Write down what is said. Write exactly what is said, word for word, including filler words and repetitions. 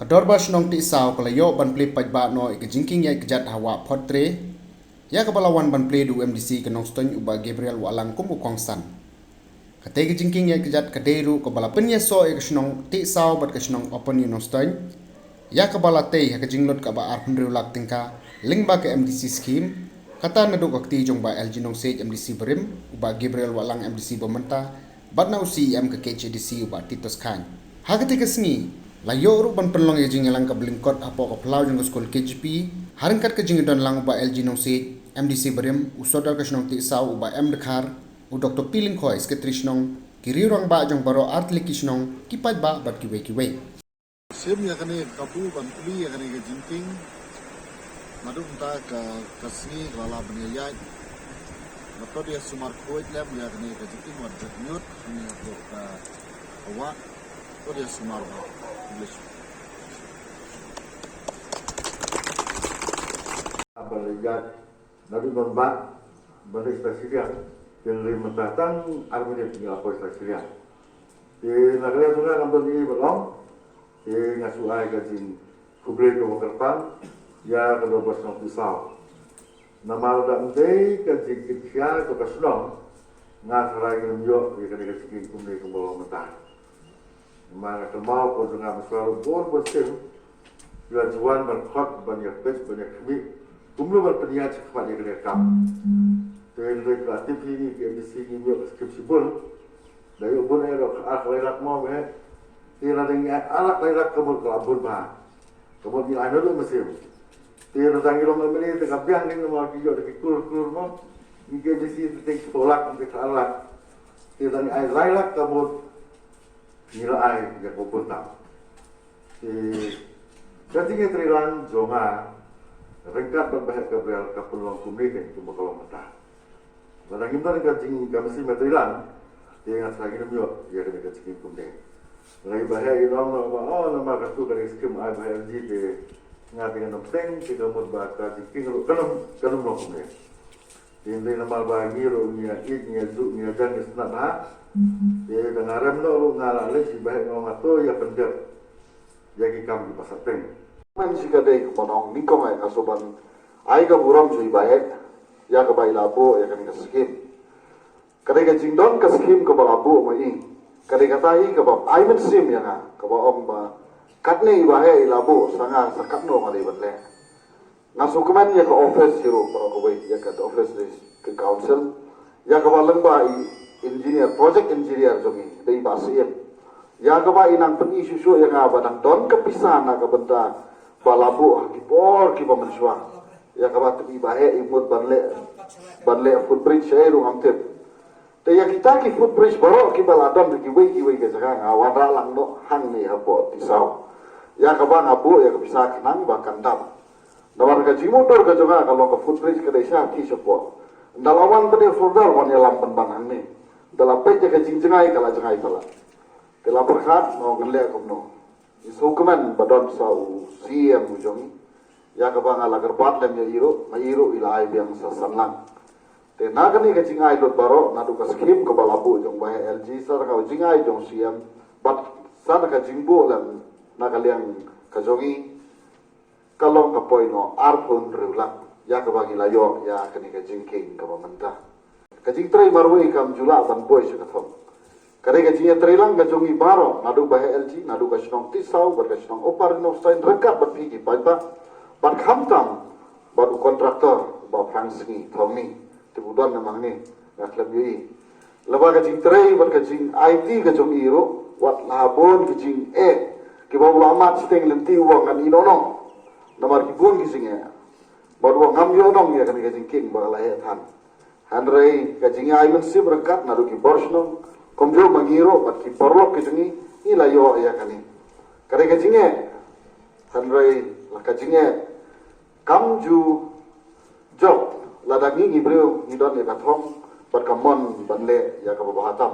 Dorbar Shnong Tisaw ka la ïoh ban plie paidbah noh ïa ka jingkieng ïaid kjat ha Wah Photre, ïa kaba la wan ban plie da u M D C ka Nongstoiñ u Bah Gabriel Wahlang kum u kongsan. Katei ka jingkieng ïaid kjat ka dei ruh kaba la pynïasoh ïa ka shnong Tisaw bad ka shnong Upper New Nongstoiñ, ïa kaba la tei ha ka jinglut kaba arphew lak tyngka lyngba ka M D C scheme, kata naduh ka kti jong u Bah L G Nongsiej M D C barim, u Bah Gabriel Wahlang M D C ba mynta, bad na u C E M ka K H A D C u Bah Titus Chyne. Ha katei ka sngi la ïoh ruh ban pynlong ïa ka jingïalang kaba lyngkot hapoh ka phyllaw jong ka skul K G P, ha ryngkat ka jingdon lang u Bah L G Nongsiej M D C barim, u Sordar ka shnong Tisaw u Bah M Dkhar, u Doctor P Lyngkhoi Secretary shnong, ki riew rangbah jong baroh artylli ki shnong, ki paidbah bad kiwei kiwei. Shim ïa kane ka kabu ban plie ïa kane ka jingkieng. Naduh mynta ka, ka sngi ka la lah ban ïaid. Nga to ïa sumar khuid lem ïa kane ka jingkieng wat jot ñiut kane hapoh ka, ka wah. To ïa sumar ba. English. Ba la ïaid naduh mynba ba la ïaid shiliang. Te hynrei mynta tang ar minit ngi la poi shiliang. Te na ka liang jong nga ngam don ei ei ban ong. Te nga shu ai ka jingkhublei kaba kyrpang ïa ka Dorbar Shnong Tisaw. Namar lada ym dei ka jingkitkhia jong ka shnong, nga tharai ngim ïoh ïa kane ka jingkieng kumne kumba long mynta. Namar nga kynmaw pynjah nga mynshwa ruh bun bun sien, ki la ju wan ban khot, ban ïapeit, ban ïakhmih kumno ban pynïaid shakhmat ïa kane ka kam. Te hynrei phi la tip hi, ngi ki M D C ngim ïoh ka skim shibun. Da ïoh bun eh, da ar lai lak mo eh. Te lada ngi ai ar lak lai lak ka mut ka la bun bha. Ka mut ngi ai naduh mynsiem. Te lada ngi long M L A te ka biang, ngi namar ki ïoh da ki klur klur mo. Ngi ki M D C te teng shiphew lak, te ka ar lak. Te lada ngi ai lai lak ka mut ngi la ai ïa ka bun tam. Te ka jingïatreilang jong nga ryngkat bad Bah Gabriel ka pynlong kumne kein kumba ka long mynta. Lada ngim don ka jing, ka mynsiem ïatreilang, te nga sa ngim ïoh ïa kane ka jingkieng kumne. Lada i Bah i ong noh ba, oh, namar katu ka dei skim ai Bah L G te nga te ngan ym bteng, te ka mut ba ka jingkieng ruh kan ym, kan ym long kumne. Te hynrei namar ba ngi ruh ngi ïa ïeit, ngi ïa juh, ngi ïa jan, ngi sngewtynnat bha. Te da nga rem noh ruh nga la leit, i Bah i ong nga to ïa pyndep ïa ki kam kiba sah teng. Mynta shi ka dei kumba ong nyngkong, ai nga shu ban ai ka burom sha i Bah ïa kaba i la buh ïa kane ka skim. Ka dei ka jingdon ka skim kaba la buh ma i. Ka dei kata hi kaba ai mynsiem ïa nga, kaba ong ba katne i Bah i la buh, sa nga sa katno nga dei ban leh. Nga sngewkmen ïa ka office hi ruh baroh kawei, ïa ka office dei ka council, ïa kaba lyngba i engineer, project engineer jong i dei i Bah Syiem. Ïa kaba i nang pyni shuh shuh ïa nga ba dang don ka pisa na ka bynta ba la buh ha ki por kiba mynshuwa. Ïa kaba tip i Bah i mut ban leh, ban leh footbridge shaei ruh ngam tip. Te ïa kita ki footbridge baroh kiba la don ha kiwei kiwei ki jaka nga wanrah lang noh hangne hapoh Tisaw. Ïa kaba nga buh ïa ka pisa khnang ba kan dap. Namar ka jingmutdur ka jong nga ka long ka footbridge ka dei sha ki shapoh. Ynda la wan pat i Sordar wan ïalam pynban hangne. Ynda la peit ïa ka jingjngai ka la jngai palat. Te la pyrkhat, mo, ngan leh kumno. Ngi sngewkmen ba don sa u C E M u jong ngi. Ïa kaba nga la kyrpad lem ïa i ruh, ma i ruh i la ai biang sa san lak. Te na kane ka jingai lut baroh, naduh ka skim kaba la buh jong Bah L G, sa ka jingai jong C E M, bad sa ka jingbuh lem na ka liang ka jong i, ka long ka poi noh arphew hynriew lak. Ïa kaba ngi la ïoh ïa kane ka jingkieng kaba mynta. Ka jingtrei marwei kam ju lah ban buh sha ka thong. Ka dei ka jingïatreilang ka jong ngi baroh, naduh Bah L G, naduh ka shnong Tisaw, bad ka shnong Upper Nongstoiñ, ryngkat bad phi ki paidbah, bad khamtam bad u contractor, Bah Phrang Sngi Thongni, te u don na hangne, nga khlem ïohi. Lyngba ka jingtrei bad ka jingaiti ka jong i ruh, wat la bun ki jingeh kiba u la mad shiteng lynti, u ong ngan ïeh noh noh. Namar ki bun ki jingeh. Bad u ong ngam ïoh noh ïa kane ka jingkieng ba ka la heh than. Hynrei ka jingïai mynsiem ryngkat naduh ki bor shnong, kumjuh ma ngi ruh bad ki paralok ki jong ngi, ngi la ïoh ïa kane. Ka dei ka jingeh. Hynrei la ka jingeh kam ju jop lada ngi, ngi briew ngi don ïa ka thong bad ka mon ban leh ïa kaba bha tam.